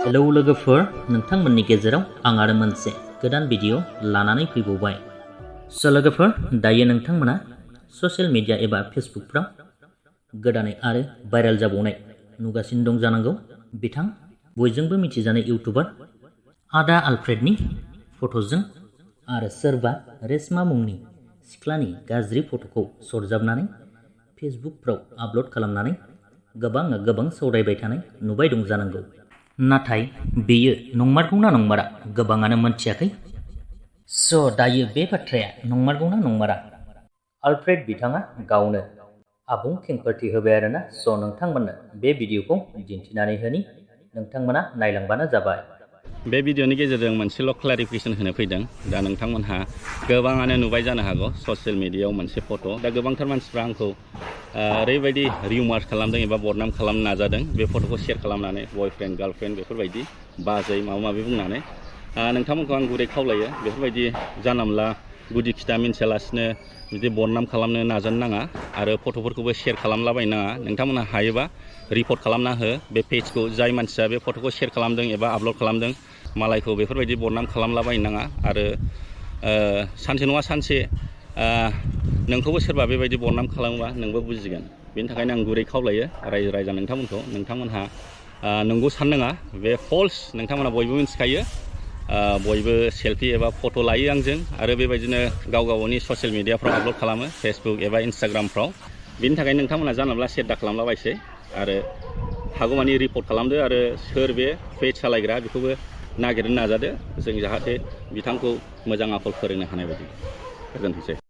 Hello लोगोफोर, नोंथांमोननि गेजेराव आं आरो मोनसे गोदान भिडिअ लानानै फैबावबाय। लोगोफोर, दायो नोंथांमोना ससियेल मिडिया एबा फेसबुकफ्राव गोदानै आरो भाइरेल जाबावनाय नुगासिनो दं जानांगौ। बिथां बयजोंबो मिथिजानाय इउटुबार आदा आलफ्रेडनि फट'जों आरो सोरबा रेशमा मुंनि सिख्लानि गाज्रि फट'खौ सरजाबनानै फेसबुकफ्राव आपल'ड खालामनानै गोबां सावरायबाय थानाय नुबाय दं जानांगौ। नाथाय बेयो नंमारगौना नंमारा गोबाङानो मोनथियाखै। दायो बे बाथ्राया नंमारगौना नंमारा आलफ्रेड बिथाङा गावनो आबुं खेंफोरथि होबाय आरोना। नोंथांमोननो बे भिडिअखौ दिन्थिनानै होनि, नोंथांमोना नायलांबानो जाबाय। बे भिडिअनि गेजेरजों मोनसेल' क्लारिफिकेसन होनो फैदों। दा नोंथांमोनहा गोबाङानो नुबाय जानो हागौ ससियेल मिडियायाव मोनसे फट'। दा गोबांथार मानसिफ्रा आंखौ ओरैबायदि रिउमार्स खालामदों एबा बदनाम खालामनो नाजादों बे फट'खौ शेयार खालामनानै, बयफ्रेन्ड गार्लफ्रेन्ड बेफोरबायदि बाजै माबा माबि बुंनानै। नोंथांमोनखौ आं गुरै खावलायो, बेफोरबायदि जानला गुदि खिथा मिन्थियालासिनो बिदि बदनाम खालामनो नाजानो नाङा आरो फट'फोरखौबो शेयार खालामलाबायनो नाङा। नोंथांमोनहा हायोबा रिपर्ट खालामना हो बे पेजखौ। जाय मानसिया बे फट'खौ शेयार खालामदों एबा आपल'ड खालामदों, मालायखौ बेफोरबायदि बदनाम खालामलाबायनो नाङा। आरो सानसे नङा सानसे नोंखौबो सोरबा बेबायदि बदनाम खालामोबा नोंबो बुजिगोन। बेनि थाखायनो आं गुरै खावलायो रायजो राजा नोंथांमोनहा नंगौ साननो नाङा, बे फल्स। नोंथांमोना बयबो मिथिखायो, बयबो सेल्फि एबा फट' लायो आंजों आरो बेबायदिनो गावनि ससियेल मिडियाफ्राव आपल'ड खालामो, फेसबुक एबा इन्सटाग्रामफ्राव। बेनि थाखायनो नोंथांमोना जानला सेयार दा खालामलाबायसै आरो हागौमानि रिपर्ट खालामदो आरो सोर बे पेज सालायग्रा बेखौबो नागिरनो नाजादो, जों जाहाथे बिथांखौ मोजां आखल फोरोंनो हानाय बायदि। गोजोनथोंसै।